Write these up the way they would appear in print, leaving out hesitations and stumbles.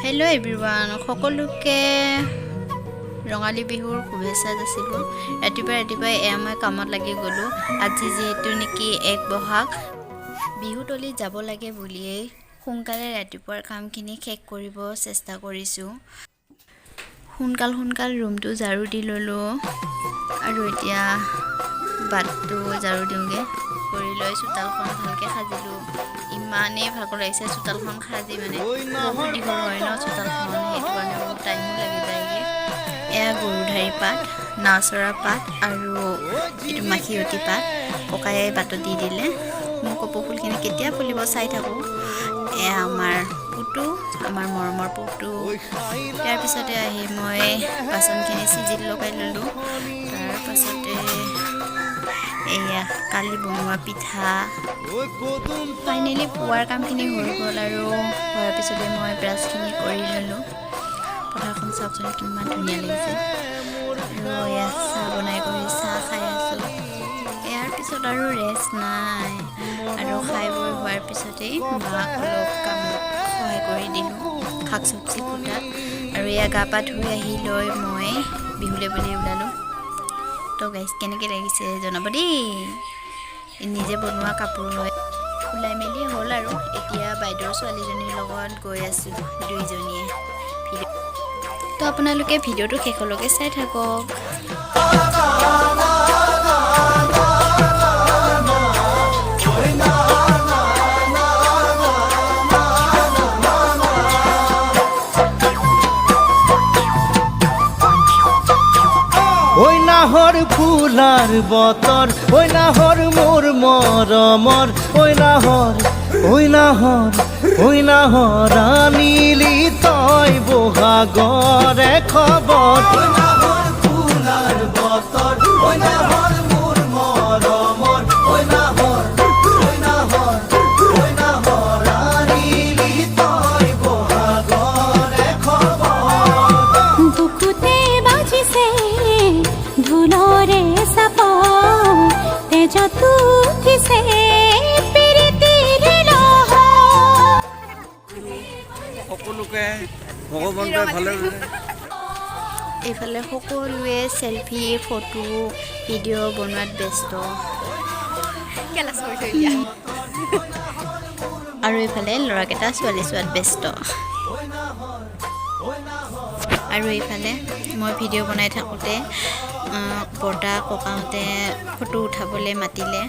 Hello' everyone, সকলোকে ৰঙালী বিহুৰ শুভেচ্ছা যাচিলোঁ। ৰাতিপুৱাই ৰাতিপুৱাই এয়া মই কামত লাগি গ'লোঁ। আজি যিহেতু নেকি 1 বহাগ, বিহুতলীত যাব লাগে বুলিয়েই সোনকালে ৰাতিপুৱাৰ কামখিনি শেষ কৰিব চেষ্টা কৰিছোঁ। সোনকাল সোনকাল ৰুমটো ঝাৰু দি ল'লোঁ আৰু এতিয়া বাটটো ঝাৰু দিওঁগৈ। কৰি লৈ চোতালখন ভালকৈ সাজিলোঁ। ইমানেই ভাগৰ লাগিছে চোতালখন সাজি, মানে বহুত দীঘল হয় ন চোতালখন, সেইটো কাৰণে বহুত টাইমো লাগি যায়গৈ। এয়া গৰুধাৰী পাত, নাওচৰা পাত আৰু এইটো মাখিয়তী পাত ককায়ে বাটত দি দিলে। মোৰ কপৌ ফুলখিনি কেতিয়া ফুলিব চাই থাকোঁ। এয়া আমাৰ পুতু, আমাৰ মৰমৰ পুতু। ইয়াৰ পিছতে আহি মই বাচনখিনি চিজিল লগাই ল'লোঁ। তাৰপাছতে এয়া কালি বনোৱা পিঠা। ফাইনেলি পুৱাৰ কামখিনি হৈ গ'ল আৰু হোৱাৰ পিছতে মই ব্ৰাছখিনি কৰি ল'লোঁ। পথাৰখন চাওকচোন, কিমান ধুনীয়া লাগিছে। আৰু এয়া চাহ বনাই কৰি চাহ খাই আছোঁ। ইয়াৰ পিছত আৰু ৰেষ্ট নাই আৰু খাই বৈ হোৱাৰ পিছতেই মাক অলপ কামত সহায় কৰি দিলোঁ, শাক চব্জি কুটাত। আৰু এয়া গা পা ধুই আহি লৈ মই বিহুলৈ বুলি ওলালোঁ। তো গাইজ, কেনেকৈ লাগিছে জনাব দেই। নিজে বনোৱা কাপোৰ হয়। ওলাই মেলি হ'ল আৰু এতিয়া বাইদেউৰ ছোৱালীজনীৰ লগত গৈ আছোঁ দুইজনীয়ে। ভিডিঅ' তো আপোনালোকে ভিডিঅ'টো শেষলৈকে চাই থাকক। ওই নাহৰ ফুলাৰ বতৰ, ওই নাহৰ মোৰ মৰমৰ, ওই নাহৰ, ওই নাহৰ, ওই নাহৰ আনিলি তই বহাগৰে খবৰ। ওই নাহৰ ফুলাৰ বতৰ, ওই নাহৰ মোৰ মৰমৰ, ওই নাহৰ, ওই নাহৰ, ওই নাহৰ আনিলি তই বহাগৰে খবৰ। বুকুতে বাজিছে ঢোলৰে চাপৰ, তেজত উঠিছে প্ৰীতিৰ লহৰ। সকলোকে ভগৱন্তই ভালে এইফালে সকলোৱে চেলফি, ফটো, ভিডিঅ' বনোৱাত ব্যস্ত আৰু এইফালে ল'ৰাকেইটা ছোৱালী চোৱাত ব্যস্ত। আৰু এইফালে মই ভিডিঅ' বনাই থাকোঁতে বৰ্তা ককাহঁতে ফটো উঠাবলৈ মাতিলে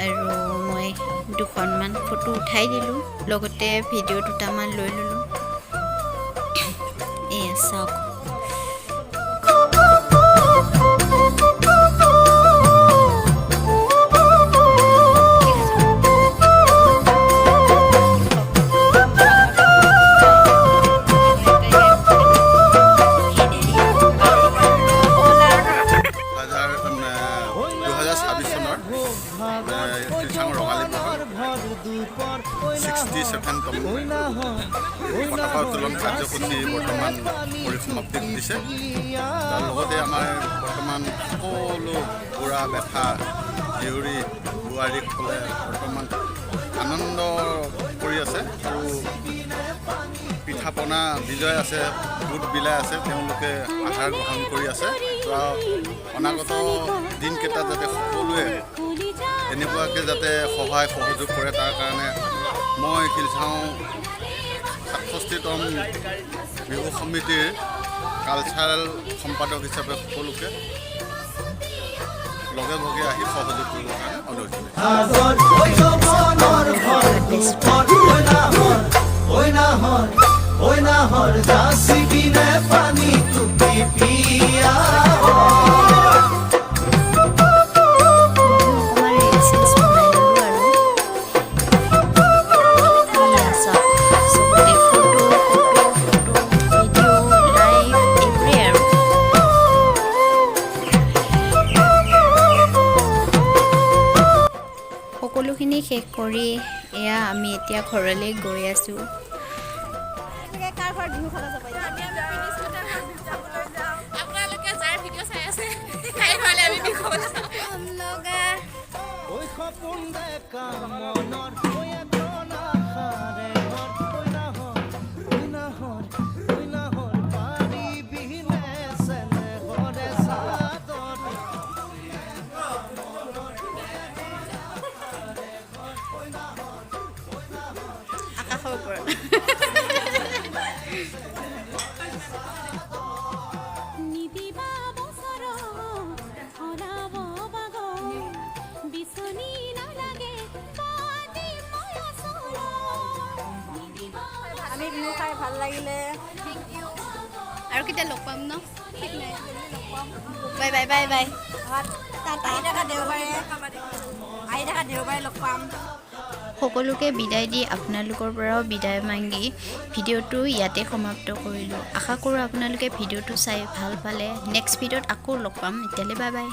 আৰু মই দুখনমান ফটো উঠাই দিলোঁ, লগতে ভিডিঅ' দুটামান লৈ ল'লোঁ। এয়া চাওক। 2026 চনৰ শিলচাং ৰঙালী বিহুৰ 67তম পতাকা উত্তোলন কাৰ্যসূচী বৰ্তমান পৰিসমাপ্তি ঘটিছে। তাৰ লগতে আমাৰ বৰ্তমান সকলো বুঢ়া বেঠা, জীয়ৰী বোৱাৰীসকলে বৰ্তমান আনন্দ কৰি আছে আৰু পিঠা পনা বিজয় আছে, বুট বিলাই আছে, তেওঁলোকে আহাৰ গ্ৰহণ কৰি আছে। তো অনাগত দিনকেইটাত যাতে সকলোৱে এনেকুৱাকৈ যাতে সহায় সহযোগ কৰে, তাৰ কাৰণে মই শিলচাও 67তম বিহু সমিতিৰ কালচাৰেল সম্পাদক হিচাপে সকলোকে লগে ভগে আহি সহযোগ কৰিবৰ কাৰণে অনুৰোধ জনাইছোঁ। সাগৰ, ওই যৌৱনৰ ভৰ দুপৰ, ওই নাহৰ, ওই নাহৰ, ওই নাহৰ যাচিবিনে পানী টুপি পিয়া? অকণমান ৰিলচ চিলচ বনাই ল'লোঁ আৰু এয়া চাওক, চবতে photo, photo, photo, video', live এইবোৰেই আৰু। সকলোখিনি শেষ কৰি এয়া আমি এতিয়া ঘৰলৈ গৈ আছোঁ। কাৰ ঘৰত বিহু খাব যাব এতিয়া? আপোনালোকে যাৰ ভিডিঅ' চাই আছে, তাইৰ ঘৰলৈ আমি বিহু খাবলৈ যাওঁ। লগা। ওই সপোন দেখা মনৰ, ওই এখন আশাৰে ঘৰ, ওই নাহৰ, ওই নাহৰ। আকাশৰ ওপৰত। নিদিবা বছৰ সলাব বাগ, বিচনী নালাগে বাদি মই আচল। নিদিবা। আমি বিহু খাই ভাল লাগিলে। আৰু কেতিয়া লগ পাম ন? ঠিক নাই। Bye bye, bye bye, Tata. আহি থকা দেওবাৰে, আহি থকা দেওবাৰে লগ পাম। সকলোকে বিদায় দি, আপোনালোকৰ পৰাও বিদায় মাগি ভিডিঅ'টো ইয়াতে সমাপ্ত কৰিলোঁ। আশা কৰোঁ আপোনালোকে ভিডিঅ'টো চাই ভাল পালে। নেক্সট ভিডিঅ'ত আকৌ লগ পাম। এতিয়ালৈ বাই বাই।